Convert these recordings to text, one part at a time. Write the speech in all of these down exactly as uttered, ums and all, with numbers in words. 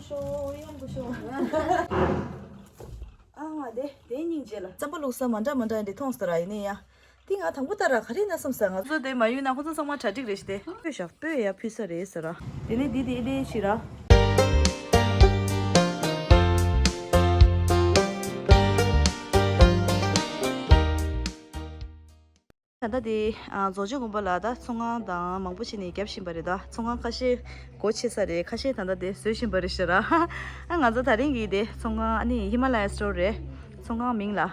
ཤོ་ཡོང་གི་ཤོ། ཨ་ང་དེ་དེ་སྙིང་རྗེ་ལ་རྩམ་པ་བླུགས་ས་མ་འདྲ་མ་འདྲ་འདི་མཐོང་སོང་ར། ཡིན་ནའི་ཡ། འདི་ང་དང་པོ་ལྟར་ར་ག་རེ་ན་བསམ་ས། ང་ཚོ་དེ་མ་ཡུལ་ན་ཁོ་ཚོ་ཚང་མ་གྲ་སྒྲིག་རེད་ཤི་དེ། སྤོས་ཞག་སྤོས་ཡ་ཕུལ་ས་རེད་ཟེར་ར། དེ་ནས་འདི་དེ་ཨེ་ལེ་ཤི་ར། ད་ལྟ་དེ་ཨ་རྫོང་ཆེན་དགོན་པ་ལ་ད་ཚོང་ཁང་དང་མང་པོ་ཕྱིན་ནས་བརྒྱབ་བཞིན་པ་རེད། ད་ཚོང་ཁང་ཁ་ཤས་སྒོ་ཕྱེ་ས་རེད། ཁ་ཤས་ད་ལྟ་དེ་བཟོས་བཞིན་པ་རེད་ཤི་ར། ཨ་ང་ཚོ་དེ་རིང་གི་དེ་ཚོང་ཁང་ཨ་ནི་ཧི་མ་ལ་ཡ་སི་ཊོར་རེད། ཚོང་ཁང་མིང་ལ།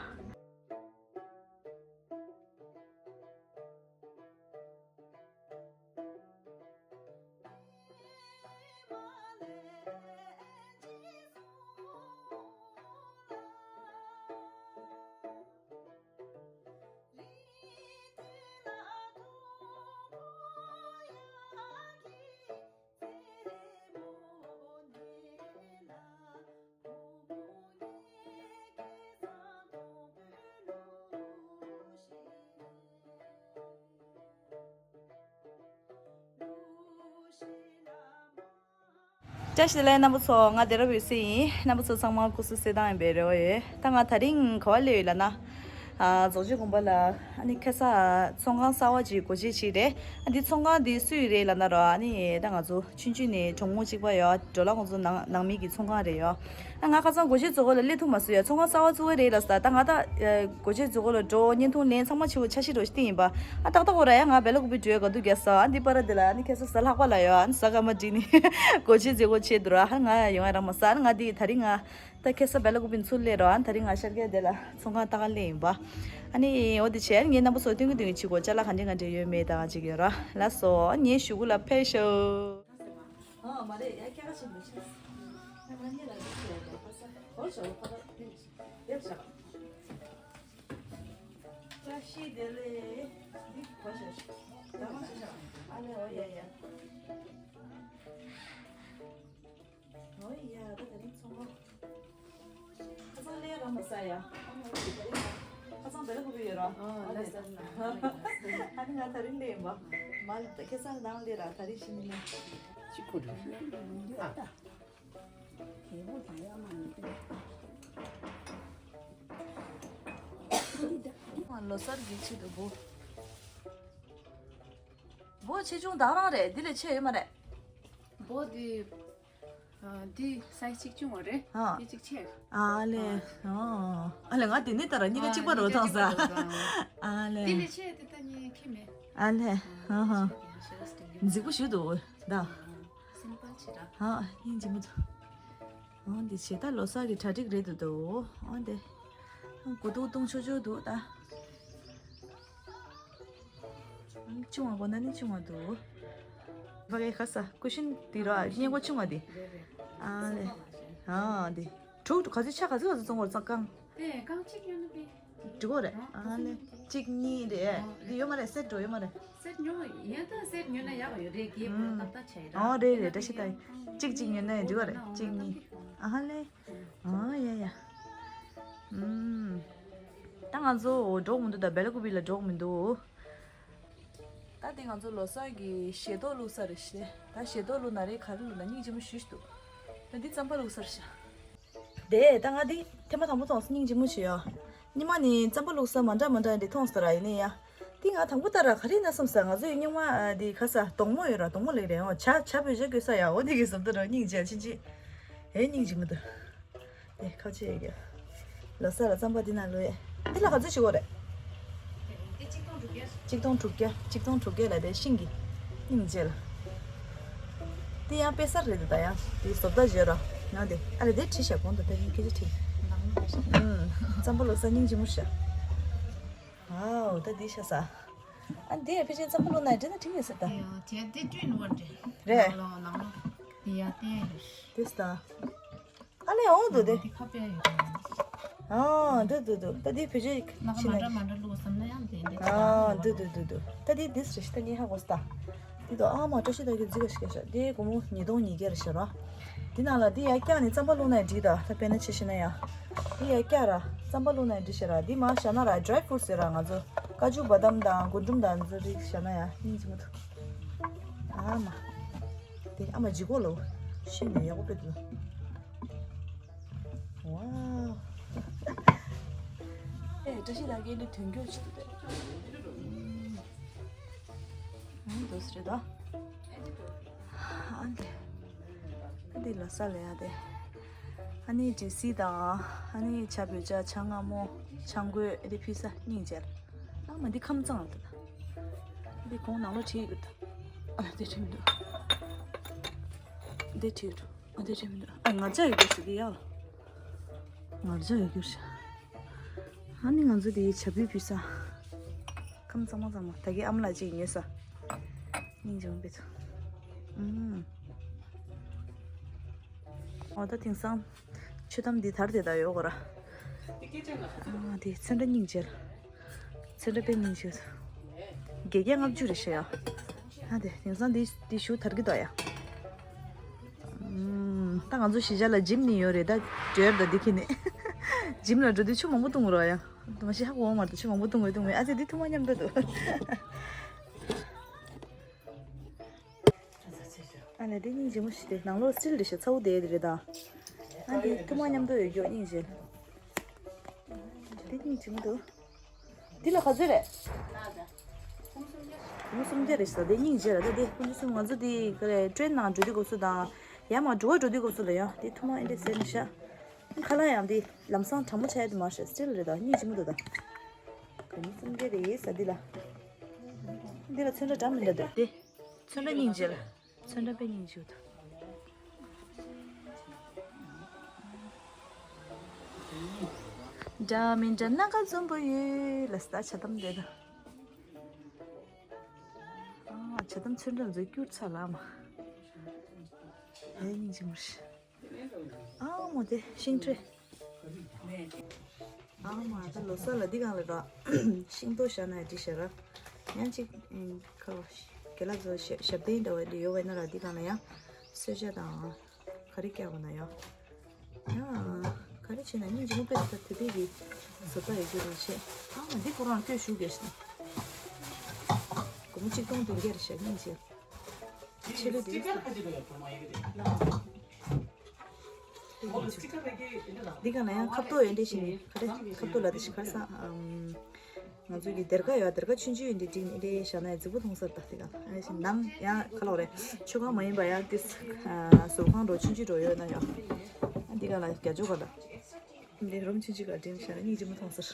བཀྲ་ཤིས་བདེ་ལེགས་རྣམ་པ་ཚོ། ང་སྡེ་ར་བུ་སི་ཡིན། རྣམ་པ་ཚོ་ཚང་མ་སྐུ་གཟུགས་གསལ་ཐང་ཡིན་པའི་རེ་བ་ཡོད། ད་ང་དེ་རིང་ག་བ་སླེབས་ཡོད་ལབ་ན། ཨ་རྫོང་ཆེན་དགོན་པ་ལ་ཨ་ནི་ཁ་སང་ཚོང་ཁང་གསར་བ་ཅིག་སྒོ་འབྱེད་བྱས་རེད། ཨ་འདི་ཚོང་ཁང་འདི་སུའི་རེད་ལབ་ན་རོ། ཨ་ནི་ད་ང་ཚོ་ཆུང་ཆུང་ནས་གྲོགས་མོ་གཅིག་པ་ཡོད། འགྲོ་ལ་ང་ཚོ་ནང་ནང་མི་གི་ཚོང་ཁང་རེད་ཡོད། ཨ་ང་ཁ་སང་སྒོ་འབྱེད་བཟོ་གོ་ལ་སླེབས་ཐུབ་མ་སོང་ཡ། ཚོང་ཁང་གསར་བ་བཙུགས་པ་རེད་ལབ་ས། ད་ང་ད་ཨ་སྒོ་འབྱེད་བཟོ་གོ་ལ་འགྲོ་བརྙན་ཐུང་ལེན་ཚང་མ་བྱེད་པོ་འཆར་གཞི་རོ་ཞིག་སྟེང་ཡིན་པ། ཨ་ཏག་ཏག་འོ་ར་ཡ། ང་སྦེ་ལ་ཀུ་པི་འགྲོའི་ག་དུ་རྒྱ་ས། ཨ་འདི་པ་ར་དེ་ལ་ཨ་ནི་ཁ་སང་གཟའ་ལྷག་པ་ལ་ཡོད། ཨ་ནི་གཟའ་སྐར་མ་བསྒྲིགས་ནས་སྒོ་འབྱེད་བཟོ་གོ་བྱེད་འདུག་ར། ཨ་ང་ཡ་ཡོང་ཡ་རག་མ་སོང་། ཨ་ནི་ང་འདི་དེ་རིང་ང་ད་ཁ་སང་སྦེ་ལ་ཀུ་པི་ཚུར་སླེབས་རོ། ཨ་ནི་དེ་རིང་ང་ཤར་རྒྱག་དེ་ལ་ཚོང་ཁང་ལྟ་ག་སླེབས་ཡིན་པ། ཨ་ནི་འོ་དེ་བྱས་ངས་རྣམ་པ་ཚོ་སྟོན་གི་སྟོན་གི་བྱེད་དགོས། ཅ་ལག་ག་འདྲ་ག་འདྲ་ཡོད་མེད་ད་གཅིག་ཡོད་ར། ལགས་སོ། ངའི་གཞུག་གུ་ལ་ཕེབས་ཤོག་ཨ་མ་རེད་ཡ། སྐྱ་ཀ་ཆེན་པོ་ཆེ། ང་གཉིས་ལ་འདི་བྱས་ཡ་ད་ཕ་ས་འོ་ཞོག་ཕ་ས་འདི་ཡོད་ཤག་བཀྲ་ཤིས་བདེ་ལེགས། འདི་གོ་ཤག་ད་མ་ཆེ་ཤག་ཨ་ལེ། འོ་ཡ་ཡ། འོ་ཡ། ད་དེ་རིང་ཚོང་ཁང་ཁ་སང་ལས་ར་མ་ས་ཡ། ཁ་སང་བེ་ལ་ཀུ་པི་ཡོད་ར། ཨ་ལེ། ཨ་ནི་ང་དེ་རིང་ལས་ཡིན་པ། མ་ལ་ཁ་སང་ནང་ལས་ར། དེ་རིང་ཕྱི་ནས་ལས། ཅི་ཁོ་རེད། ཨ། ལོ་གསར་གྱི་ཆེད་དུ་འབོ། འབོ་ཆེ་ཆུང་དག་རང་རེད། འདི་ལས་ཆེ་ཡོད་མ་རེད། འབོ་འདི། ཨ། འདི་སའི་ཛི་གཅིག་ཆུང་བ་རེད། ཨ། འདི་གཅིག་ཆེ། ཨ་ལེ། ཨ། ཨ་ལེ། ང་དེ་ནས་ད་ར་གཉིས་ཀ་གཅིག་པ་རོ་ཐང་ས། ཨ་ལེ། འདི་ལས་ཆེ་དེ་ད་ནི་ཁྱད་མེད། ཨ་ལེ། ཨ་ཧ། མཛེས་པོ་ཞུ་འདུག་ད། སིམ་པལ་ཆེ་ར། ཨ། སྙིང་རྗེ་མོ་འདུག་ཨ་འདི་བྱས་ད་ལོ་གསར་གྱི་གྲ་སྒྲིག་རེད་འདུག་དོ། ཨ་འདི། མགོ་ཏོག་གཏོང་ཆོག་ཆོག་འདུག་ད། ཆུང་བ་གོ་ན་ནི་ཆུང་བ་འདུག་ཕ་གའི་ཁ་ས་ཀུ་ཤིན་དེ་ར་སྙིང་གོ་ཆུང་བ་དེ། ཨ་ལེ། ཨ་འདི། དྲུག་ག་ཚོད་ཆ་ག་ཚོད་ག་ཚོད་བཙོང་བར་ཙང་ཀང་། དེ་ཀང་གཅིག་ཡོད་ན་དེ། འགྲིག་གོ་རེད། ཨ་ལེ། གཅིག་གཉིས་རེད། འདི་ཡོད་མ་རེད། སེ་ཊི་འགྲོ་ཡོད་མ་རེད། སེ་ཊི་ཉོ་ཡོད་ད། སེ་ཊི་ཉོས་ན་ཡག་ཡོད་རེད། རྒྱས་པོ་ཏག་ཏག་བྱས་ར། ཨོ་རེད་རེད། བཀྲ་ཤིས་ད། གཅིག་གཅིག་ཉོས་ན་འགྲིག་གོ་རེད། གཅིག་གཉིས། ཨ་ཧ་ལེ། ཨ་ཡ་ཡ། ཨུམ། ད་ང་ཚོ་འགྲོ་མི་འདུག་ད་བེ་ལ་ཀུ་པི་ལ་འགྲོ་མི་འདུག་ད་དེ་ང་ཚོ་ལོ་གསར་གྱི་ཞལ་ཏོག་བླུགས་ས་རེད་ཤག་ད་ཞལ་ཏོག་བླུགས་ན་རེད། ག་རེ་བླུགས་ན་སྙིང་རྗེ་མོ་ཞེ་པོ་ཞིག་འདུག་ད་འདི་རྩམ་པ་བླུགས་ས་རེད་ཤག་དེ་ད་ང་འདི་ཐེངས་མ་དང་པོ་མཐོང་སོང་། སྙིང་རྗེ་མོ་ཞིག་ཡོད། ཉི་མ་ནི་རྩམ་པ་བླུགས་ས་མ་འདྲ་མ་འདྲ་འདི་མཐོང་སོང་ར། ཡིན་ནའི་ཡ། འདི་ང་དང་པོ་ལྟར་ར་ག་རེ་ན་བསམ་ས། ང་ཚོའི་སྙིང་མ་ཨ་འདི་ཁ་ས་སྡོང་མོ་ཡོད་ར། སྡོང་མོ་ལེགས་རེད། འོ་ཇ་ཇ་བོད་ཇ་བསྐོལ་ས་ཡ། འོ་འདི་གི་བཟོ་ལྟ་ར་སྙིང་རྗེ་ཆེན་ཆེ། ཨེ་སྙིང་རྗེ་མོ་འདུག་ཨེ་ཁ་ཆེ་ཡོད་ཀྱི། ལོ་གསར་ལ་རྩམ་པ་འདི་ན་ལོས་ཡ། འདི་ལ་ག་ཚོད་ཞིག་འོ་རེད། གཅིག་སྟོང་དྲུག་བརྒྱ། གཅིག་སྟོང་དྲུག་བརྒྱ་ལ་དེ་ཤིང་གི་སྙིང་རྗེ་ལ། དེ་ཡང་དཔེ་གསར་རེད་འདུག་ད་ཡང་དེ་བཟོ་ལྟ་བརྗོད་ར། ཡང་དེ་ཨ་རེ་དེ་བྲིས་བཞག་གོང་དུ་དེ་རིང་སྐད་ཆ་དྲིས། ཨུམ། རྩམ་པ་བླུགས་ས་སྙིང་རྗེ་མོ་ཤག་ཨའོ་ད་འདི་ཤ་ས། ཨ་འདི་ཕལ་ཆེར་རྩམ་པ་བླུགས་ན་འདྲི་ན་འགྲིག་ཡོད་ས་ད། དེ་ཡང་དེ་དེ་བཀྲུས་ནུ་བ་འདྲི། རེད། ནང་ལོགས་ནང་ལོགས་དེ་ཡང་བསྟན་ཡོད། དེ་ས། ཨ་ལེ་འོང་འདུག་དེ། དེ་ཁ་པས་ཡོད་དེ། ཨ་འདུག་འདུག་འདུག་ད་འདི་བེད་སྤྱོད་ནག་ཕྱི་མ་ནས། འདྲ་མ་འདྲ་བླུགས་བསམ་ན་ཡང་དེ་འདྲ་ཨ་འདུག་འདུག་འདུག་འདུག་ད་འདི་འདི་རེ་ཞིག་ད་ངས་ཧ་གོ་སོང་ད། འདི་དོ་ཨ་མ་བཀྲ་ཤིས་ད་གི་རྫི་ག་ཞིག་ག་ཤག་འདི་སྒོར་མོ་ཉིས་སྟོང་ཉིས་བརྒྱ་རེ་ཞིག་ར། འདི་ནང་ལ་འདི་ཡར་བཀྱག་ནས་རྩམ་པ་བླུགས་ན་འགྲིག་ད། ད་དཔེར་ན་ཆ་བཞག་ན་ཡ། འདི་ཡར་བཀྱག་ར་རྩམ་པ་བླུགས་ན་འགྲིག་ཤག་ར། འདི་མར་བཞག་ན་ར་ཌི་རའི་ཕུ་རུ་ཊི་ཟེར་ར། ང་ཚོ་ཀ་ཅུ་བ་དམ་དང་རྒུན་འབྲུམ་དང་འདི་ཚོ་རིགས་བཞག་ན་ཡ་སྙིང་རྗེ་མོ་འདུག་ཨ་མ། དེ་ཨ་མ་ལྗིད་ཁོག་ལོ། ཤིན་ཏུ་ཡག་པོ་དཔེ་འདུག་ཝའོ། ཨེ་བཀྲ་ཤིས་ལགས་ཀྱིས་འདི་དོན་འཁྱོལ་བྱེད་དུ་དེ། ཨ་ནི་འདུག་སེ་རེད་དོ། ཨ་འདི། ཨ་འདི་ལོ་གསར་ལ་ཡ་དེ། ཨ་ནི་ཇི་སི་དང་། ཨ་ནི་ཇ་བོད་ཇ། ཇ་མངར་མོ། ཇ་འགོས། ཨ་འདི་ཕུལ་ས་སྙིང་རྗེ། ཨ་མ་འདི་ཁམས་གཙང་རེད་དོ། འདི་གོང་ནང་ལོགས་བྲིས་ཡོད་གི་རེད་དོ། ཨ་འདི་བྲིས་མི་འདུག་འདི་བྲིས་ཡོད་འགྲོ། ཨ་འདི་བྲིས་མི་འདུག་ཨ་ང་ཅག་ཡོད་དགོས་ཤིག་འདི་ཡ། ང་ཅག་ཡོད་དགོས་ཤིག་ཨ་ནི་ང་ཚོ་དེའི་བྱ་ཕོའི་བུ་ས། ཁམས་གཙང་མ་གཙང་མ། ད་གི་ཨ་མ་ལགས་ཅིག་ཉོས་ས། སྙིང་རྗེ་མོ་དཔེ་ཚོ། ཨུམ། འོ་ད་དེང་སང་ཆུ་དམ་འདི་དར་དེ་ད་ཡོད་གོ་ར། ཨ་དེ་ཚོན་ཁྲ་སྙིང་རྗེ། ཚོན་ཁྲ་དཔེ་སྙིང་རྗེ། བརྒྱད་བརྒྱ་ལྔ་བཅུ་རེད་ཤག་ཡ། ཨ་དེ་དེང་སང་འདི་འདི་ཞུ་དར་གི་འདུག་ཡ། ཨུམ། ད་ང་ཚོ་གཞིས་ཆགས་ལ་འཇིམ་ནི་ཡོད་རེད་ད། འགྲོ་ཡ་ད་འདི་ཁྱེར་ནས། འཇིམ་ལ་འགྲོ་དུས་ཆུ་མང་པོ་བཏུང་རོགས་ཡ། མ་གཞི་ཧ་གོ་བ་མ་གཏོགས་ཆུ་མང་པོ་བཏུང་བས་བཏུང་བས། ཨ་ཙི་འདི་ཐུག་མ་མཉམ་ད་འདུག་ཨ་ནི་འདི་སྙིང་རྗེ་མོ་ཞིག་སྟེ། ནང་ལོགས་སིལ་རེད་ཤག་ཚ་བོ་དེ་རེད་ད། ཨ་འདི་ཐུག་མ་མཉམ་ད་ཡོད་རྒྱུ་སྙིང་རྗེ། འདི་སྙིང་རྗེ་མོ་འདུག་འདི་ལ་ག་ཚོད་རེད། ཁོང་སུམ་བརྒྱ་རེད་ཟེར། དེ་སྙིང་རྗེ་ར། ད་དེ་ཁོང་ཚོ་སུམ། ང་ཚོ་དེ་ག་རེ་ཊེན་ནང་འགྲོ་དུས་སྐབས་སུ་དང་། ཡར་མར་འགྲོ་བ་འགྲོ་དུས་སྐབས་སུ་ལ་ཡང་དེ་ཐུག་མ་ཨེ་འདྲ་ཟེར་ནས་ཤག་ཁ་ལག་ཡང་དེ་ལམ་སང་གྲང་མོ་ཆགས་ཡ་དེ་མ་རེད། སིལ་རེད་ད། སྙིང་རྗེ་མོ་འདུག་ད། ཁོང་སུམ་བརྒྱ་རེད་ཟེར། དེ་ལ། དེ་ལ་ཚོན་ཁྲ་འདྲ་མི་འདྲ་འདུག་དེ་ཚོན་ཁྲ་སྙིང་རྗེ་ལ། ཚོན་ཁྲ་དཔེ་སྙིང་རྗེ་འདུག་འདྲ་མི་འདྲ་སྣ་ཁ་འཛོམས་པོ་ཡོད་ལ་ས། ཇ་དམ་དེ་དང་། ཨ་ཇ་དམ་ཚོན་ཁྲ་ཚོ་སྐྱུར་ཚ་ལ་མ། ཨེ་སྙིང་རྗེ་མོ་ཞིག་ཨ་མོ་དེ་ཤིང་ཁྲོད། ཨ་མ་ད་ལོ་གསར་ལ་འདི་གང་ལ་ར། ཤིང་ཏོག་བཞག་ན་འགྲིག་ཤག་ར། ཡང་ཅིག་ཁ་བ་ཞིག་རྒན་ལགས་ཚོ་ཞབས་ཞབས་བརྟན་འདྲ་བ་འདི་ཡོད་པ་ན་ར། འདི་གང་ལ་ཡང་གསོལ་ཇ་དང་། ག་རེ་བཀལ་བ་ན་ཡང་། ཡང་ག་རེ་བྱས་ན་སྙིང་རྗེ་མོ་དཔེ་ད་དེ་དེ་གི་བཟོ་ལྟ་ཡོད་རྒྱུ་རེད་བྱས། ཨ་མ་འདི་ཁོ་རང་སྐྱོ་ཞུ་གས་ཤིག་སྒོར་མོ་ཆིག་སྟོང་བདུན་བརྒྱ་རེད་ཤག་སྙིང་རྗེ། ཆེ་ལོས་དེ། འདི་ག་ན་ཡང་ཁབ་ཏོ་ཡོད་འདྲ་ཞིག་ནི། ག་རེ་ཁབ་ཏོ་ལ་དེ་ཞིག་ག་རེ་ཟ། ཨམ། ང་ཚོ་གི་སྡེར་ཁ་ཡོད། སྡེར་ཁ་ཆུང་ཆུང་ཡོད་འདྲ་འགྲིག་ནི་འདྲ་བཞག་ན་ཡང་རྫིག་པོ་མཐོང་ས་རེད་ད། དེ་ག་ཨ་ཞིག་ནང་ཡང་ག་ལོག་རེད། མཆོད་ཁང་མ་ཡིན་པ་ཡང་ཏིས། ཟུར་ཁང་འགྲོ་ཆུང་ཆུང་འགྲོ་ཡོད་ན་ཡང་། འདི་ག་ལ་རྒྱ་ཅོ་ག་ལ། འདི་རུམ་ཆུང་ཆུང་ག་འདྲེན་བྱས་ན་སྙིང་རྗེ་མོ་མཐོང་ཟེར།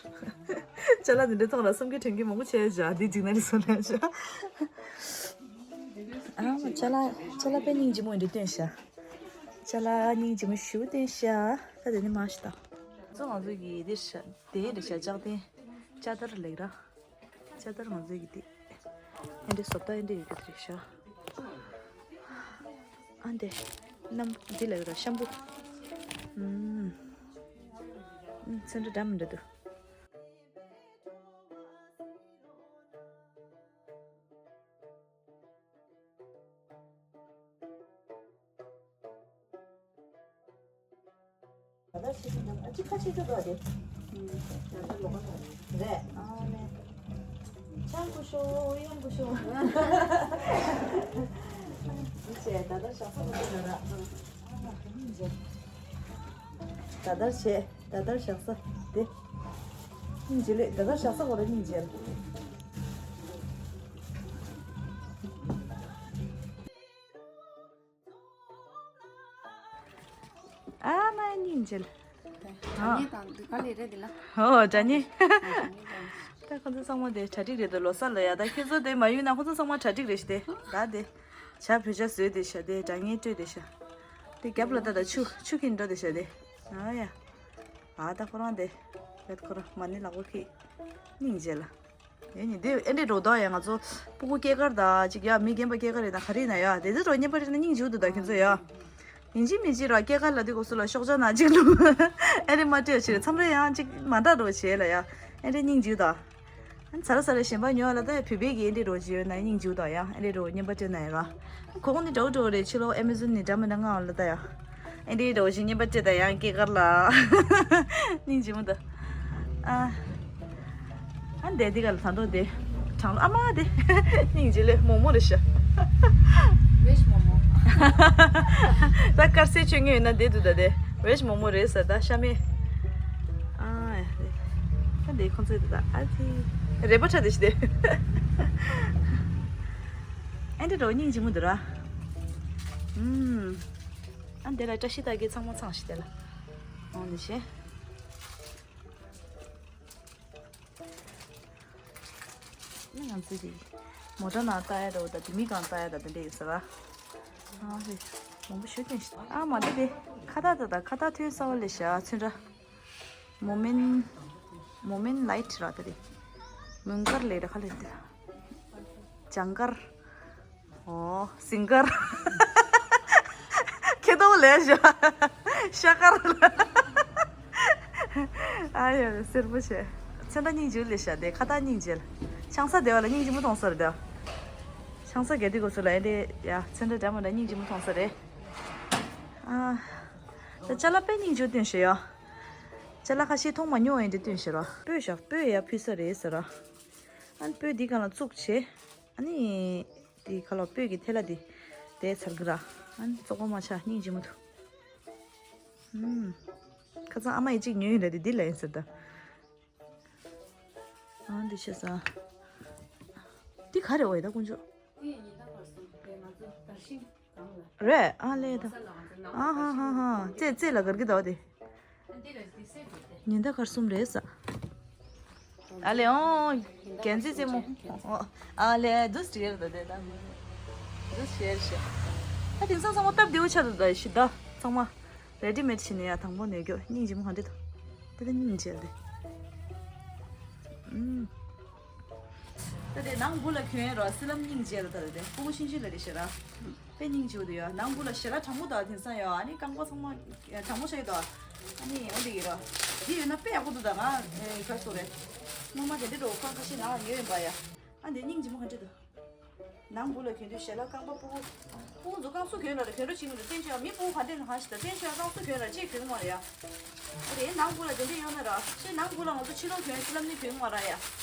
ཅ་ལག་འདི་འདྲ་མཐོང་ལ་སེམས་ཁ་དྲན་གི་མང་པོ་བྱས་བཞག་འདི་འཇིག་ན་རེ་སོང་ན་བཞག་ཨ་མ་ཅ་ལག་ཅ་ལག་དཔེ་སྙིང་རྗེ་མོ་འདི་སྟོན་ཤག་ཅ་ལག་སྙིང་རྗེ་མོ་ཞུ་སྟོན་ཤག་ད་དེ་ནི་མ་ཤི་ད། ཚོ་ང་ཚོ་གི་འདི་ཤ་དེ་རེད་ཤག་ལྕགས་ཐེན་ལྕགས་དར་ལེགས་ར། ལྕགས་དར་ང་ཚོ་གི་འདི། ཨེ་འདྲ་བཟོ་ལྟ་ཨེ་འདྲ་ཡོད་གི་རེད་ཤག་ཨ་འདི། གནམ་འདི་ལ་ཡོད་ར་ཤམ་བུ། ཨུམ། ཚོན་ཁྲ་འདྲ་མི་འདྲ་འདུག་ད་ལྟ་ཕྱི་དྲོ་དང་ཨ་ཅི་ཁ་ཕྱི་དྲོ་དང་དེ། ད་ལྟ་ལོག་པ་རེད། ཨ་ནེ། ཆང་ཀུ་ཤོ་ཡང་ཀུ་ཤོ། ཅེ་ད་ལྟ་ཞག་ས་མ་ཐུབ་ན་ར། ད་ལྟ་བྱས་ད་ལྟ་ཞག་ས་དེ། སྙིང་རྗེ་ལེ། ད་ལྟ་ཞག་ས་གོ་ར་སྙིང་རྗེ་ལེ། ཨ་མ་སྙིང་རྗེ། དྲ་ཉེ་དང་འདི་ག་ལས་རེད་འདི་ལ། ཨོ་དྲ་ཉེ། ད་ཁོ་ཚོ་ཚང་མ་དེ་གྲ་སྒྲིག་རེད་འདུག་ལོ་གསར་ལ་ཡ། ད་ཁྱེད་ཚོ་དེ་མ་ཡོང་ན་ཁོ་ཚོ་ཚང་མ་གྲ་སྒྲིག་རེད་ཤག་དེ། ད་དེ་ཇ་བོད་ཇ་བཟོས་དེ་ཤག་དེ་དྲ་ཉེ་སྤྲོད་དེ་ཤག་དེ་རྒྱབ་ལ་ད་ད་ཆུ་ཆུ་ཁྱེར་འགྲོ་དེ་ཤག་དེ། ཨ་ཡ། ཨ་ད་ཁོ་རང་དེ་ཡོད་ཁོ་རང་མ་ཎི་ལག་པ་ཁྱེར། སྙིང་རྗེ་ལ། ཨེ་ནི་དེ་ཨེ་འདྲས་འགྲོ་ད་ཡ། ང་ཚོ་སྤུ་གུ་སྐྱེས་སྐར་དང་ཅིག་ཡ་མི་རྒན་པ་སྐྱེས་སྐར་རེད་ན་ག་རེ་ཡིན་ན་ཡ། དེ་ཚོ་རོ་བརྙན་པར་བྲིས་ན་སྙིང་རྗེ་འདུག་ད་ཁྱེད་ཚོ་ཡ། ཡིན་གཅིག་མིན་གཅིག་རོ་སྐྱེས་སྐར་ལ་དུས་སྐབས་སུ་ལ་ཤོག་བྱ་ནང་གཅིག་བླུགས། ཨེ་འདྲས་མ་སྤྲད་ཕྱིར་མཚམས་རེ་ཡང་ཅིག་མ་འདྲ་རོ་བྱེད་ལ་ཡ། ཨེ་འདྲས་སྙིང་རྗེ་ད། ཚར་ཚར་གཞན་པ་ཉོ་ལ་ད་བོད་པའི་གི་ཨེ་འདྲས་རོ་བྱེད་ཡོད་ན་སྙིང་རྗེ་ད་ཡ། ཨེ་འདྲས་རོ་བརྙན་པར་བྲིས་ན་ཡ་ག་གོང་ནི་འདྲ་བོ་འདྲ་བོ་རེད། ཕྱི་ལོ་ཨེ་མེ་ཟོན་ནི་འདྲ་མི་འདྲ་མངགས་ལ་ད་ཡ། ཨེ་འདྲའི་འདྲ་བོ་ཞིག་བརྙན་པར་སྤྲད་ད་ཡང་སྐྱེས་སྐར་ལ། སྙིང་རྗེ་མོ་འདུག་ཨ། ཨ་འདས་འདི་ག་ལ་ད་དོ་དེ། གྲང་ཨ་མ་དེ། སྙིང་རྗེ་ལེ་མོག་མོག་རེད་ཤག་ཝེཤ་མོག་མོག་ད་དཀར་ཟས་མཆོད་མཁན་ཡོད་ན་བསྡད་འདུག་ད་དེ། ཝེཇ་མོག་མོག་རེད་ཟེར་ད་ཤ་མེད། ཨ་ད་འདི་ཁོང་ཚོས་ད་ཨ་ཙི་རེད་པ་ཁྲ་དེ་ཞིག་དེ། ཨ་འདི་འགྲོ་སྙིང་རྗེ་མོ་འདུག་ར། ཨུམ། ཨ་འདི་ལ་བཀྲ་ཤིས་རྟགས་བརྒྱད་ཚང་མ་ཚང་ཞིག་དེ་ལ། ཨོ་འདི་བྱས། ནི་ང་ཚོས་དེ་མོ་ཊ་ནང་ལྟ་ཡ་འདྲ་བོ་དང་དེ་མི་གང་ལྟ་ཡ་དང་དེ་འདྲ་ཡོད་ས་ར། ཨ་ཧེ། མང་པོ་ཞུ་དེ་ཨ་མ་དེ་དེ་ཁ་བཏགས་དེ་དང་ཁ་བཏགས་ཐོན་གསར་བ་ལས་བྱ་ཚོན་ཁྲ། མོ་མེན། མོ་མེན་ལའིཊ་ར་དེ་དེ། མུན་དཀར་ལས་ར་ཁ་ལས་དེ། ལྗང་དཀར། ཨོ། སིང་དཀར། ཁེ་ཏོ་ལས་བྱ། ཤ་དཀར། ཨ་ཡ་སེར་པོ་བྱས། ཚེ་འདྲ་སྙིང་རྗེ་ལས་བྱ་དེ་ཁ་བཏགས་སྙིང་རྗེ། ཆང་ས་བདེ་བ་ལ་སྙིང་རྗེ་མོ་མཐོང་ས་རེད་དེ། ཆང་ས་གལ་ཏེ་གོ་ཚོད་ལ་ཨེ་དེ་ཡ་ཚེ་འདྲ་འདྲ་མ་འདྲ་སྙིང་རྗེ་མོ་མཐོང་ས་རེད། ཨ། ད་ཅ་ལག་དཔེ་སྙིང་རྗེ་བསྟན་ཤེས་ཡ། ཅ་ལག་ཁ་ཤས་མཐོང་མ་མྱོང་ཡིན་དེ་བསྟན་ཤེས་ར། སྤོས་བཞག་སྤོས་ཡ་ཕུལ་ས་རེད་ཟེར་ར། ཨ་ནི་སྤོས་འདི་གང་ལ་བཙུགས་བྱས། ཨ་ནི། དེ་ཁ་ལོ་སྤོས་ཀྱི་ཐལ་བ་དེ། དེ་ཚར་གི་ར། ཨ་ནི་བཙོག་པ་མ་ཆགས་སྙིང་རྗེ་མོ་འདུག་ཨུམ། ཁ་སང་ཨ་མ་ཡིས་གཅིག་ཉོས་ཡིན་ར་དེ་འདི་ལ་ཡིན་ཟེར་ད། ཨ་འདི་ཤེས་ས། འདི་ག་རེ་འོ་ཡ་ད་དཀོན་མཆོག་རེད་ཨ་ལས་ད། ཨ་ཧ་ཧ་ཧ། ཙེ་ཙེ་ལ་གར་གི་ད་འོ་དེ། ཉི་ཟླ་སྐར་གསུམ་རེད་ས། ཨ་ལེ་ཨོ། རྒྱན་རྩེ་རྩེ་མོ། ཨོ། ཨ་ལེ་དུས་དྲིལ་རེད་དེ་ད། དུས་ཞེར་ཞེ། ད་དེང་སང་ཚང་མ་སྟབས་བདེ་བོ་ཆགས་འདུག་ད་ཞི་ད་ཚང་མ། རེ་ཌི་མེད་བྱིན་ནས་ཡ་དང་པོ་ནས་རྒྱོ་སྙིང་རྗེ་མོ་ག་འདྲ་འདུག་དེ་ད་སྙིང་རྗེ་ལ་དེ། ཨུམ། ད་དེ་ནང་སྦུག་ལ་གྱོན་རོགས་སི་ལམ་སྙིང་རྗེ་ལ་ད་དེ་ཕྲུ་གུ་ཤིན་ཅི་ལ་རེ་ཞེ་ར། དཔེ་སྙིང་རྗེ་བོ་དེ་ཡོད། ནང་སྦུག་ལ་ཞལ་ལག་གྲང་མོ་དང་དེང་སང་ཡོད། ཨ་ནི་རྐང་པ་ཚང་མ་གྲང་མོ་ཆགས་ཡོད་དོ། ཨ་ནི་འོ་དེ་ཡིན་རོ། འདི་ཡོད་ན་དཔེ་ཡག་པོ་འདུག་ད་ང་ག་རེ་ཟེར་རེད། སྔོན་མ་དེ་འདྲ་འགྲོ་ཁང་ཁ་ཤས་ནང་ལ་ཉོས་ཡིན་པ་ཡ། ཨ་འདི་སྙིང་རྗེ་མོ་ག་འདྲ་འདུག་ནང་སྦུག་ལ་གྱོན་དུས་ཞལ་ལག་རྐང་པ་སྤུ་གུ། སྤུ་གུ་ཚོ་རྐང་སུ་གྱོན་ལ་རེ་གྱོན་རོགས་བྱེད་མི་འདུག་བསྟན་ཆོས་མི་སྤུ་གུ་ག་འདྲ་ནང་ཞིག་ད་བསྟན་ཆོས་རྐང་སུ་གྱོན་ལ་ཅིག་གྱོན་མ་རེད་ཡ། ཨ་རེ་ནང་སྦུག་ལ་དེ་འདྲ་ཡོད་ན་ར་ཤེས་ནང་སྦུག་ལ་ང་ཚོ་ཕྱི་ལོགས་གྱོན་སི་ལམ་ནི་གྱོན་མ་ར་ཡ། ཨ་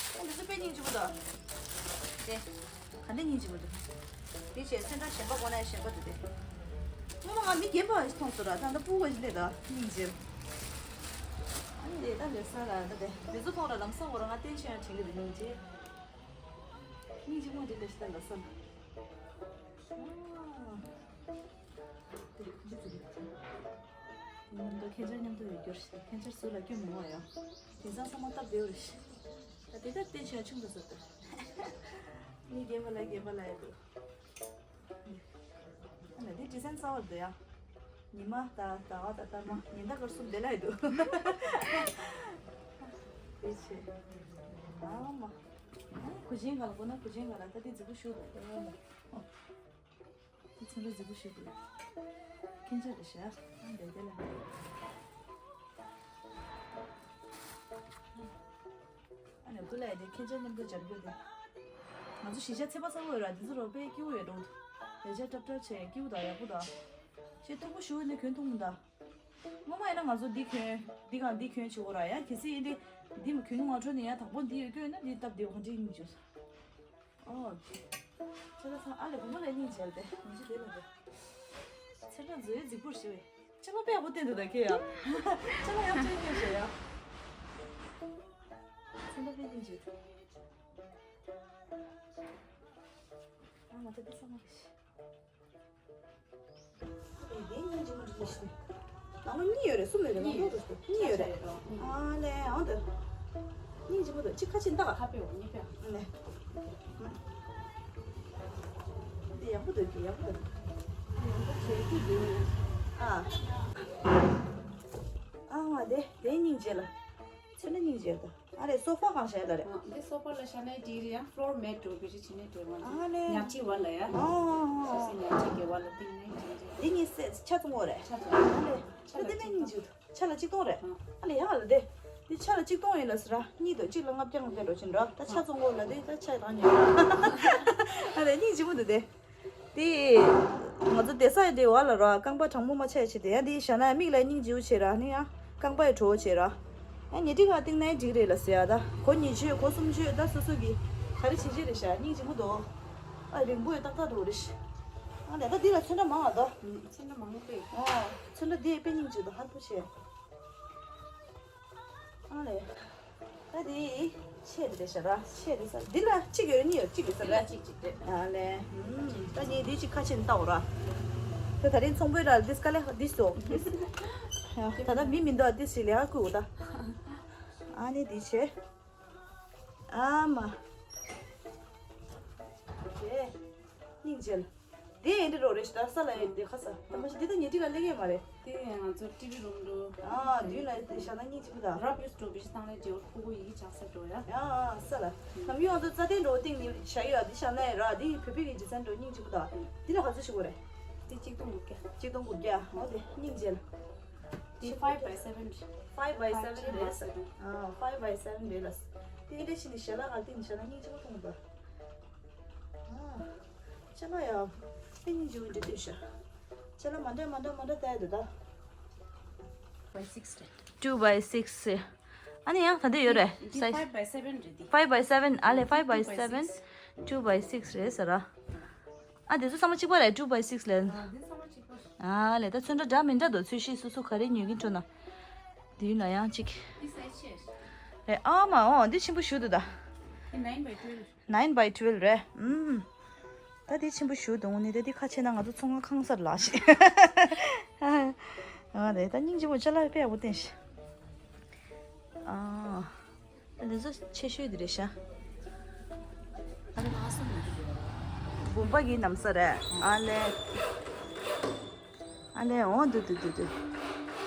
འདི་ཚོ་དཔེ་སྙིང་རྗེ་པོ་འདུག་དེ། ག་འདྲ་སྙིང་རྗེ་པོ་འདུག་དེ་བྱས་ཚོན་ཁྲ་གཞན་པ་གོན་ན་གཞན་པ་འདུག་དེ། སྔོན་མ་ང་མི་རྒན་པ་མཐོང་སོང་ར་ད་ལྟ་སྤུ་གུ་ཞིག་སླེབས་ད་སྙིང་རྗེ། ཨ་ནི་དེ་ད་ལས་ས་ལ་ད་དེ་དེ་ཚོ་མཐོང་ར་ལམ་སང་འོ་ར་ང་བསྟན་ཆོས་ཡང་དྲན་གི་འདུག་སྙིང་རྗེ། སྙིང་རྗེ་མོ་འདི་ལས་ཤི་ད་ལ་སང་། ཨ། དེ་ཁྱེད་ཚོ་ལས་ཀྱང་། ང་ཚོ་ཁྱེད་ཚོ་མཉམ་དུ་ཡོད་རྒྱུར་ཤི་ད་ཁྱེད་ཚོ་ཟུར་ལ་སྐྱོན་མི་འོང་ཡ། དེང་སང་ཚང་མ་སྟབས་བདེ་བོ་རེད་ཤི། ད་དེ་ལྟར་བསྟན་ཆོས་ཆུང་དུ་བཟོ་ལྟར། མི་རྒན་པ་ལ་རྒན་པ་ལ་ཡ་འདུག་ཨ་ནི་འདི་ཌི་ཟན་གསར་བ་འདུག་ཡ། ཉི་མ་དང་ཟླ་བ་དང་སྐར་མ་ཉི་ཟླ་སྐར་གསུམ་དེ་ལ་ཡི་འདུག་དེ་བྱས། ཨ་མ། ཨ་གུ་ཆེན་ག་ལ་གོ་ན་གུ་ཆེན་ག་ལ་ད་འདི་རྫིག་པོ་ཞུ་འདུག་དེ་ཚོ་འདྲ་རྫིག་པོ་ཞུ་འདུག་ཁྱེད་ཅག་གི་ཤ་ཨ་འདི་དེ་ལ། ཨ་ནི་དགུ་ལས་དེ་ཁྱེད་ཅག་མཉམ་དུ་སྦྱར་རྒྱུ་དེ། ང་ཚོ་གཞིས་ཆགས་ཚད་པ་གསར་པ་ཡོད་ར་དེ་ཚོ་རོགས་པས་སྐྱིད་པོ་ཡོད་འགྲོ། ལས་བྱ་ཀྲབ་ཀྲབ་བྱས་སྐྱིད་པོ་དང་ཡག་པོ་དང་། ཞེས་མཐུག་པོ་ཞུ་ནས་གྱོན་ཐུབ་མི་འདུག་སྔོན་མ་ཡིན་ན་ང་ཚོ་འདི་གྱོན་འདི་གང་འདི་གྱོན་བྱེད་དགོས་ར་ཡ་གལ་སྲིད་ཡིན་ཏེ་འདི་མ་གྱོན་མ་འཕྲོད་ནས་ཡ་དང་པོ་འདི་ཡོད་སྐྱོན་ན་འདི་སྟབས་བདེ་བ་གང་ཅི་ཡིན་བྱུང་། ཨོ། ཁྱེད་ཚོ་ཚང་ཨ་ལས་བུ་མོ་ལས་སྙིང་རྗེ་ལ་དེ་མི་ཞིག་དེ་ལ་དེ། ཚེ་འདྲ་མཛོ་ཡོད་རྫིག་པོར་ཞེ་བས། ཁྱེད་ལ་དཔེ་ཡག་པོ་བསྟན་འདུག་ད་ཁྱེད་ཡ། ཁྱེད་ལ་ཡག་ཅིག་སྐྱོན་ཞེ་ཡ། ཚེ་འདྲ་དཔེ་སྙིང་རྗེ། ཨ་ང་ཚོ་དེ་ཚང་མ་རེད། དེ་སྙིང་རྗེ་མོ་འདྲ་ཞིག་ནང་ལོ་གཉིས་ཡོད་རེད་གསུམ་ཡོད་རེད་ནང་ལོ་རེད་གཉིས་ཡོད་རེད། ཨ་ལས་ཨང་དུ། སྙིང་རྗེ་མོ་འདུག་གཅིག་ཁ་ཕྱེ་འདུག་ཁ་ཕྱེ་གཉིས་ཕྱེ། ལས། དེ་ཡག་པོ་འདུག་གི་ཡག་པོ་འདུག་ཡག་པོ་བྱས་ཀྱི་འདུག་ཨ། ཨ་ང་དེ་དེ་སྙིང་རྗེ་ལ། ཚེ་ན་སྙིང་རྗེ་ལ། ཨ་རེ་སོ་ཕ་གང་བྱས་ལ་རེད། འདི་སོ་ཕ་ལ་བཞག་ནས་འགྲིག་རེད་ཡང་ཕློར་མེ་ཊི་འགྲོ་བི་རི་བྱས་ནས་འགྲིག་རེད། ཨ་ལས། ཉལ་ཁྲི་བར་ལ་ཡ། ཨ་ཨ་སོ་སོའི་ཉལ་ཁྲི་གི་བར་ལ་བཏིང་ནས་འགྲིག་རེད། འདི་གཉིས་སེ་ཆ་ཚང་བོ་རེད། ཆ་ཚང་། ཨ་ལས། ཆ་ད་དེ་ལས་སྙིང་རྗེ། ཆ་ལ་གཅིག་སྟོང་རེད། ཨ་ལས་ཡ་ལ་དེ། འདི་ཆ་ལ་གཅིག་སྟོང་ཡིན་ལ་ཟེར་ར་གཉིས་དང་གཅིག་ལ་ལྔ་བརྒྱ་ལྔ་བརྒྱ་འགྲོ་ཕྱིན་འགྲོ་ད་ཆ་ཚང་བོ་ལ་དེ་ད་ཆ་རང་ཉོ། ཨ་ལས་སྙིང་རྗེ་མོ་འདུག་དེ། དེ། ང་ཚོ་བསྡད་ས་ཡི་དེ་བ་ལ་ར་རྐང་པ་གྲང་མོ་མ་ཆགས་ཆེ་དེ་ཡང་དེ་བཞག་ན་མིག་ལ་སྙིང་རྗེ་བོ་བྱེད་ར་ནི་ཡང་རྐང་པ་ཡི་བྲོ་བོ་བྱེད་ར། ཡང་ཉལ་ཁྲི་ཁ་བཏིང་ན་འགྲིག་རེད་ལ་ཟེར་ཡ་ད་གོ་གཉིས་ཆོད་གོ་གསུམ་ཆོད་ད་སོ་སོ་གི་ག་རེ་བྱེད་བྱེད་རེད་ཤག་སྙིང་རྗེ་མོ་འདུག་ཨ་རིང་པོ་ཡི་ཏག་ཏག་འདུག་རེད་ཤག་ད་ལྟ་འདི་ལ་ཚོན་ཁྲ་མང་བ་དོ། ཚོན་ཁྲ་མང་པོ་སྤྲད། ཨོ། ཚོན་ཁྲ་འདི་དཔེ་སྙིང་རྗེ་འདུག་ཧར་པོ་བྱས། ཨ་ལས། ད་འདི་ཆས་འདི་རེད་ཤག་ར། ཆས་འདི་ས་འདི་ལ་གཅིག་ཡོད་གཉིས་ཡོད། གཅིག་རེད་ས་ར། གཅིག་གཅིག་རེད། ཨ་ལས། ད་ངས་འདི་གཅིག་ཁ་ཕྱེ་ནས་བལྟ་འོ་ར། ད་ད་རིང་ཚོང་དཔོན་ར་འདི་དཀའ་ལས་འདི་སོ། ད་ལྟ་མི་མི་འདུག་འདི་ཞིག་ལས་ཧ་ཁུ་འོ་ད། ཨ་ནི་འདི་བྱས། ཨ་མ། ཨོ་ཁེ། སྙིང་རྗེ། དེ་ཡིན་འདི་རོ་རེ་ཤི་ད་ས་ལ་ཡོད་དེ་ཁ་ས། ད་མ་ཤི་འདི་ད་ཉི་ཏི་ལ་ལེགས་ཡོད་མ་རེད། དེ་ང་ཚོ་ཊི་བི་རུམ་འགྲོ། ཨ་དུས་ལ་དེ་ཤ་ན་སྙིང་རྗེ་མི་ད། རབ་ཡུས་འགྲོ་བི་ཤི་བཏང་ལས་རྗེ་བོ་ཕུ་གུ་ཡི་གེ་ཆགས་ས་འགྲོ་ཡ། ཡ་ས་ལ། ནམ་ཡོང་ཚོ་རྩ་དེ་འགྲོ་སྟེང་ནི་ཤ་ཡོད་དེ་ཤ་ན་ཡོད་ར་དེ་བོད་པའི་གི་རྗེས་ས་འགྲོ་སྙིང་རྗེ་མི་ད། དེ་ལ་ག་ཚོད་ཤི་གོ་རེད། དེ་གཅིག་སྟོང་དགུ་བརྒྱ། གཅིག་སྟོང་དགུ་བརྒྱ། ཨོ་དེ་སྙིང་རྗེ་ལ། དེ་five by seven རེད། Five by seven རེད། ཨ་five by seven རེད་ལ། དེ་འདྲ་ཞིག་ནི་ཞལ་ལག་ག་དེ་ནི་ཞལ་ལག་སྙིང་རྗེ་མ་མཐོང་གི་འདུག་ཨ་ཞལ་ལག་ཡ། དེ་སྙིང་རྗེ་བོ་འདྲ་ལྟོས་ཤག་ཞལ་ལག་མ་འདྲ་མ་འདྲ་མ་འདྲ་བལྟ་ཡ་འདུག་ད། Two by six རེད། Two by six རེད། ཨ་ནི་ཡང་ད་འདི་ཡོད་རེད། འདི་Size five by seven རེད་འདི། Five by seven ཨ་ལས། Five by seven two by six རེད་ཟེར་ར། ཨ་དེ་ཚོ་ཚང་མ་གཅིག་པ་རེད། Two by six ལས། ཨ་འདི་ཚང་མ་གཅིག་པ་རེད། ཨ་ལས། ད་ཚོན་ཁྲ་འདྲ་མི་འདྲ་འདུག་ཚོས་གཞི་སོ་སོ་ག་རེ་ཉོ་གིན་འགྲོ་ན། འདི་ཡོད་ན་ཡང་གཅིག་འདི་size ཆེ། རེད། ཨ་མ་འོ་འདི་ཆེན་པོ་ཞུ་འདུག་ད། འདི་nine by twelve། Nine by twelve རེད། ཨུམ། ད་འདི་ཆེན་པོ་ཞུ་འདུག་ནི་ད་འདི་ཁ་ཕྱེ་ན་ང་ཚོ་ཚོང་ཁང་ཁང་གསར་ལགས་ཤིག་ཨ་རེད། ད་སྙིང་རྗེ་མོ་ཅ་ལག་དཔེ་ཡག་པོ་བསྟན་ཤག་ཨ། ད་འདི་ཚོ་ཆེ་ཤོས་འདི་རེད་ཤག་དགོན་པ་གི་ན་བཟའ་རེད། ཨ་ལས། ཨ་ལས། འོ་འདུག་འདུག་འདུག་འདུག་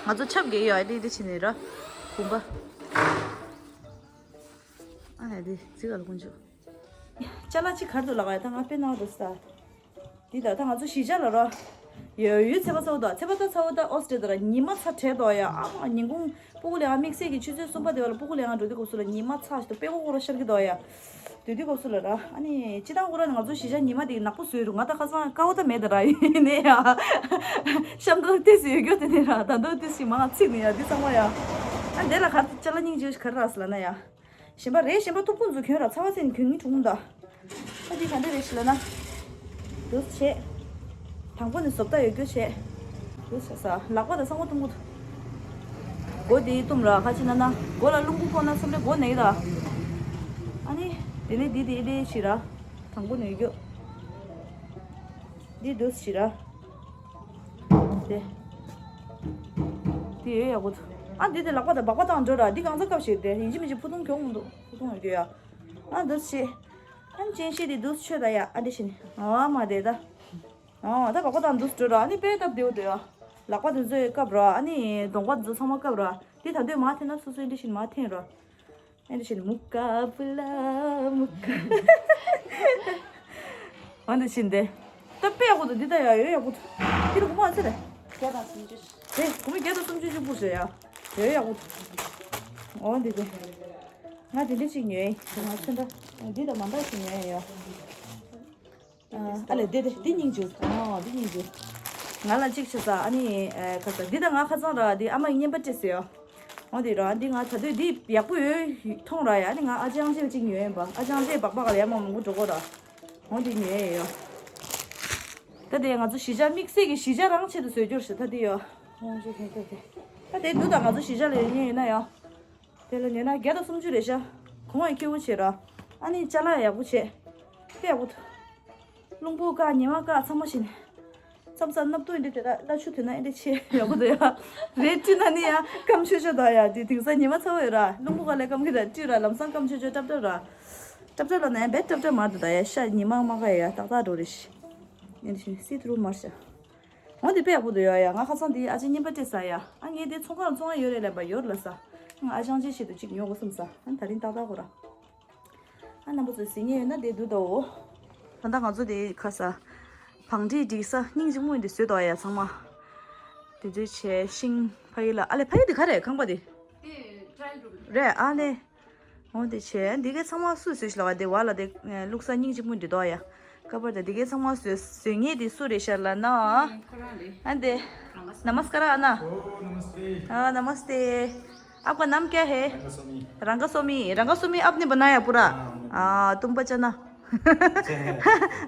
ང་ཚོ་ཆབ་འགེལ་ཡོད། ཨ་ལས་འདི་ཕྱི་ནས་ར། དགོན་པ། ཨ་ལས་འདི་ཙི་ག་ལ་ཀུན་ཆུ། ཅ་ལག་ཅིག་གར་དུ་ལག་ཡ་ད་ང་དཔེ་ནང་དུ་ས། འདི་ད་ད་ང་ཚོ་གཞིས་ཆགས་ལ་ར། ཡོད་ཡོད་ཚེ་པ་ཚ་བོ་དང་ཚེ་པ་ད་ཚ་བོ་ད་ཨོ་སི་ཏྲེ་ད་ར་ཉི་མ་ཚ་བྲལ་དོ་ཡ། ཨ་མ་ཉིན་གུང་སྤུ་གུ་ལས་ང་དམིགས་བསལ་གྱི་ཆུ་ཚོད་གསུམ་པ་དེ་བ་ལ་སྤུ་གུ་ལས་ང་འགྲོ་དུས་སྐབས་སུ་ལ་ཉི་མ་ཚ་ཞིག་ཏུ་དཔེ་ཁོ་ཁོ་ར་ཤར་གི་དོ་ཡ། དུས་དུས་སྐབས་སུ་ལ་ར། ཨ་ནི་སྤྱི་བཏང་ཁོ་ར་ནི་ང་ཚོ་གཞིས་ཆགས་ཉི་མ་དེ་ནག་པོ་བཟོས་རུ་ང་ད་ཁ་སང་དཀའ་བ་ད་མེད་ད་ར་ཡིན་ནས་ཡ། ཤམ་ཐབས་ཏོག་ཙམ་ཡོད་རྒྱུ་དེ་ནས་ར་ད་དུང་ཏོག་ཙམ་མང་ཚིག་ནས་ཡ་འདི་ཚང་མ་ཡ། ཨ་འདི་ལ་ག་ཅ་ལག་སྙིང་རྗེ་ག་རེ་རག་སི་ལ་ན་ཡ། གཞན་པ་རེད། གཞན་པ་ཐུག་པོ་འཛུགས་གྱོན་ར་ཚ་བ་ཚེ་ནི་གྱོན་གྱིན་འཁྲུངས་ད། ཨ་འདི་ག་འདྲ་རེད་ཤི་ལ་ན། འདུག་བྱེད། དང་པོ་ནི་བཟོ་ལྟ་ཡོད་རྒྱུ་བྱེད། འདུག་བྱེད་ས་ལག་པ་དང་ས་མོ་གཏུམ་པོ། མགོ་འདི་གཏུམ་ར་ཁ་ཅི་ན་ན་མགོ་ལ་རླུང་བུ་ཕོག་ན་སེམས་ལས་མགོ་ནས་ད། ཨ་ནི། དེ་ནས་འདི་དེ་དེ་ཤི་ར། དང་པོ་ནས་རྒྱུ། འདི་འདུག་ཤི་ར། དེ། དེ་ཡོད་ཡག་པོ་འདུག་ཨ་འདི་དེ་ལག་པ་དང་སྦག་པ་དང་འགྲོ་ར་འདི་གང་ཚ་སྐབས་ཤིག་དེ་ཡིན་གཅིག་མིན་གཅིག་ཕུ་ཐུང་གྱོང་མི་འདུག་ཕུ་ཐུང་ཡོད་རྒྱུ་ཡ། ཨ་འདུག་ཤི། ཨ་ཅན་ཤི་དེ་འདུག་ཆོད་ད་ཡ། ཨ་འདི་ཤི་ནི་ཨ་མ་དེ་ད། ཨ་ད་སྦག་པ་དང་འདུག་འགྲོ་ར་ཨ་ནི་དཔེ་སྟབས་བདེ་བོ་འདུག་ཡ། ལག་པ་དེ་ཚོ་སྐབས་ར་ཨ་ནི་གདོང་པ་དེ་ཚོ་ཚང་མ་སྐབས་ར་དེ་ད་འདོད་མ་འཐེན་ན་སོ་སོ་ཨ་འདི་ཤི་ནི་མ་འཐེན་ར། ཨེ་འདི་བཞིན་མུ་ཀ་བུ་ལ་མུ་ཀ། ཨ་འདི་བཞིན་དེ། ད་དཔེ་ཡག་པོ་འདུག་འདི་ད་ཡ་ཡོད་ཡག་པོ་འདུག་འདི་ལ་སྒོར་མོ་ཨ་ཚེ་རེད། བརྒྱ་དང་སུམ་ཅུ། དེ་སྒོར་མོ་བརྒྱ་དང་སུམ་ཅུ་ཅིག་སྤུ་ཟེར་ཡ། ཡོད་ཡག་པོ་འདུག་འོ་འདི་དེ། ང་དེ་འདྲ་ཅིག་ཉོས་ཡིན། ང་ཚོ་འདྲ། འདི་དང་མ་འདྲ་ཞིག་ཉོས་ཡིན་ཡ། ཨ་ལས་དེ་དེ་དེ་སྙིང་རྗེ། ཨོ་དེ་སྙིང་རྗེ། ང་ལ་གཅིག་བྱས་ས་ཨ་ནི་ཨེ་ཁ་ས་འདི་ད་ང་ཁ་སང་ར་འདི་ཨ་མ་ཡིས་རྔན་པ་སྤྲད་ཟེར་ཡོ། འོ་དེ་ར་འདི་ང་ད་དུས་འདི་ཡག་པོ་ཡོད་མཐོང་ར་ཡ། ཨ་ནི་ང་ཨ་ཅང་ཅེ་གཅིག་ཉོས་ཡིན་པ། ཨ་ཅང་ཅེ་སྦག་སྦག་ལ་ཡ་མ་མང་པོ་འགྲོ་གོ་ར། འོ་དེ་ཉོས་ཡོ། ད་དེ་ང་ཚོ་གཞིས་ཆགས་དམིགས་བསལ་གྱི་གཞིས་ཆགས་རང་ཆེད་དུ་བཟོས་རྒྱུར་ཞེ་ད་དེ་ཡོ། འོ་ཅེ་ཁེ་ཁེ་ཁེ། ད་དེ་འདུག་ད་ང་ཚོ་གཞིས་ཆགས་ལ་ཡོད་ཉེན་ཡོད་ན་ཡོ། དེ་ལ་ཉོས་ན་བརྒྱ་དང་སུམ་ཅུ་རེད་ཤག་གོང་ཡང་སྐྱིད་པོ་བྱེད་ར། ཨ་ནི་ཅ་ལག་ཡག་པོ་བྱེད། དཔེ་ཡག་པོ་འདུག་རླུང་བུ་བཀག་ཉི་མ་བཀག་ཚང་མ་བྱེད་ནས། མཚམས་མཚམས་སྣབས་ཏོ་འདི་དེ་ལ་སླ་ཆུ་དེ་ན་འདི་ཆེ་ཡག་པོ་འདུག་ཡ། རེད་བཀྲུས་ན་ནི་ཡ་སྐམ་ཆོས་ཆོས་དང་ཡ་དེ་དེང་སང་ཉི་མ་ཚ་བོ་ཡོད་ར། རླུང་བུ་བཀག་ལས་སྐམ་གི་ར་བཀྲུས་ར་ལམ་སང་སྐམ་ཆོས་ཆོས་ཏྲབ་ཏྲབ་ར། ཏྲབ་ཏྲབ་ལ་ན་ཡ་བེད་ཏྲབ་ཏྲབ་མར་འདུག་ད་ཡ་ཤ་ཉི་མ་མ་བཀག་ཡ་ཏག་ཏག་འགྲོ་རེད་ཤི། ཡིན་ཤི་སི་ཏུ་རུ་མར་ཤ། འོ་འདི་དཔེ་ཡག་པོ་འདུག་ཡ་ཡ། ང་ཁ་སང་འདི་ཨ་ཅེ་རྔན་པ་སྤྲད་ས་ཡ། ཨ་ངས་འདི་ཚོང་ཁང་བཙོང་ཡ་ཡོད་རེད་ལབ་པ་ཡོད་ལ་ས། ང་ཨ་ཅང་ཅེ་ཆེད་དུ་གཅིག་ཉོ་དགོས་བསམ་ས། ཨ་ད་རིང་ཏག་ཏག་གོ་ར། ཨ་རྣམ་པ་ཚོས་གཟིགས་ངེས་ཡོད་ན་དེ་འདུག་ད་འོ། ད་ལྟ་ང་ཚོ་དེ་ཁ་ས། བང་སྒྲིག་སྒྲིག་ས་སྙིང་རྗེ་མོ་འདི་བཟོས་འདུག་ཡ་ཚང་མ། དེ་ཚོའི་ཆེ་ཤིང་ཕ་ཡི་ལ་ཨ་ལེ་ཕ་ཡི་འདི་ག་རེད་ཁང་པ་འདི། དེ་ཊ་ར་ཡལ་རུམ་རེད། ཨ་ལེ། འོ་དེ་ཆེ་འདི་གའི་ཚང་མ་སུས་བཟོས་ཤི་ལ་བ་དེ་བ་ལ་དེ་བླུག་ས་སྙིང་རྗེ་མོ་འདི་འདུག་ཡ། ཀ་པར་དེ་འདི་གའི་ཚང་མ་བཟོས་བཟོས་ངེས་དེ་སུ་རེད་ཤར་ལ་ན། ཁོ་རང་རེད། ཨ་འདི། ནམ་སྐར་ཨ་ན། ཨ་ནམ་སྟེ། आपका नाम क्या है? रंगास्वामी। रंगास्वामी, रंगास्वामी आपने बनाया पूरा? हाँ, हमने बनाया। आ, तुम पहचाना?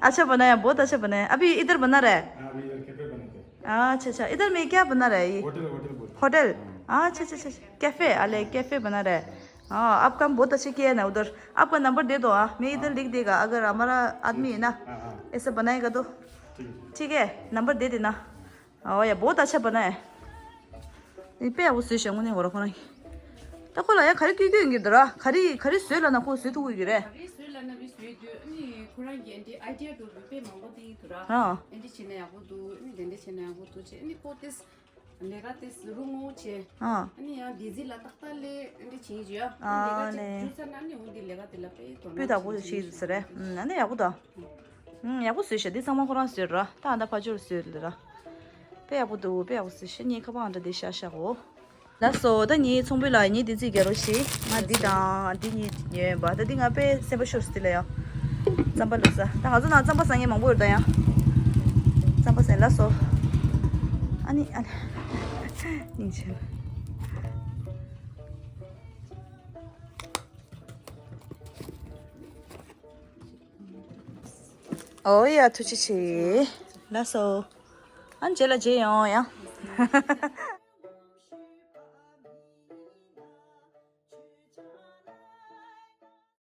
अच्छा बनाया, बहुत अच्छा बनाया। अभी इधर बना रहा है? हाँ, अभी इधर कैफे बना रहे हैं। अच्छा, अच्छा, इधर में क्या बना रहा है ये? होटल, होटल बोल। होटल? हाँ। अच्छा, अच्छा, अच्छा, अच्छा। कैफे, अले कैफे बना रहा है। हाँ, आप काम बहुत अच्छे किया है ना उधर। आपका नंबर दे दो, हाँ, मैं इधर लिख देगा, अगर हमारा आदमी है ना, हाँ, हाँ। ऐसा बनाएगा तो। ठीक है। ठीक है, नंबर दे देना। ཨོ་ཡ། བོ་ད་ཆ་བ་ན་ཡ། ཨི་པེ་ཡག་པོ་བཟོས་ཤག་དངོས་གནས་འོ་ར་ཁོ་རང་གིས། ད་ཁོ་ལ་ཡ་ག་རེ་སྐྱོན་སྐྱོན་གྱི་འདུག་ར། ག་རེ་ག་རེ་བཟོས་ལབ་ན་ཁོ་བཟོས་ཐུབ་ཀྱི་རེད། ག་རེ་བཟོས་ལབ་ན་བི་བཟོས་དུས་ཨ་ནི་ཁོ་རང་གིས་ཨ་འདྲི་ཨའི་ཌི་ཡ་འགྲོ་བི་དཔེ་མང་པོ་བསྟན་གྱི་འདུག་ར། ཨ་འདྲི་བྱས་ན་ཡག་པོ་འདུག་ཨ་ནི་དེ་འདྲ་བྱས་ན་ཡག་པོ་འདུག་ཅེས་ཨ་ནི་ཁོ་ཏེས་ལས་ཀ་ཏེས་རུ་ངོ་བྱས། ཨ་ཨ་ནི་ཡང་དེ་རྗེས་ལ་ཏག་ཏག་ལས་ཨ་འདྲི་བྱེད་ཀྱི་ཡོད། ཨ་ལས་ཀ་ཅིག་ཨ་ནི་འཇུ་ཚར་ན་ཨ་ནི་འོ་འདི་ལས་ཀ་དེ་ལ་དཔེ་དོ་སྣང་སྤུས་དག་པོ་བྱེད་ཀྱི་ཡོད་ཟེར་རེད། ཨ་ནི་ཡག་པོ་འདུག་ཨུམ། ཡག་པོ་བཟོས་ཤག་འདི་ཚང་མ་ཁོ་རང་བཟོས་ར། ད་ཨ་ད་ཕ་ཇོར་བཟོས་ལ་ར། དཔེ་ཡག་པོ་འདུག་དཔེ་ཡག་པོ་བཟོས་ཤག་ངའི་ཁ་པར་ཨ་འདྲ་འདི་བཞག་བཞག་གོ། ལགས་སོ། ད་ངའི་ཚོང་དཔོན་ལགས་ངའི་འདི་རྩིས་རྒྱག་རོགས་བྱེད། ང་འདི་དང་འདི་གཉིས་ཉོས་ཡིན་པ། ད་འདི་ང་དཔེ་སེམས་པ་ཤོར་སི་ལ་ཡ། རྩམ་པ་ལུག་ཟ། ད་ང་ཚོ་ནང་རྩམ་པ་ཟ་མཁན་མང་པོ་ཡོད་ད་ཡ། རྩམ་པ་ཟ། ལགས་སོ། ཨ་ནི་ཨ་ནི། སྙིང་རྗེ། ཨོ་ཡ། ཐུགས་རྗེ་ཆེ། ལགས་སོ། ཨ་ནི་རྗེས་ལ་མཇལ་ཡོང་ཡ།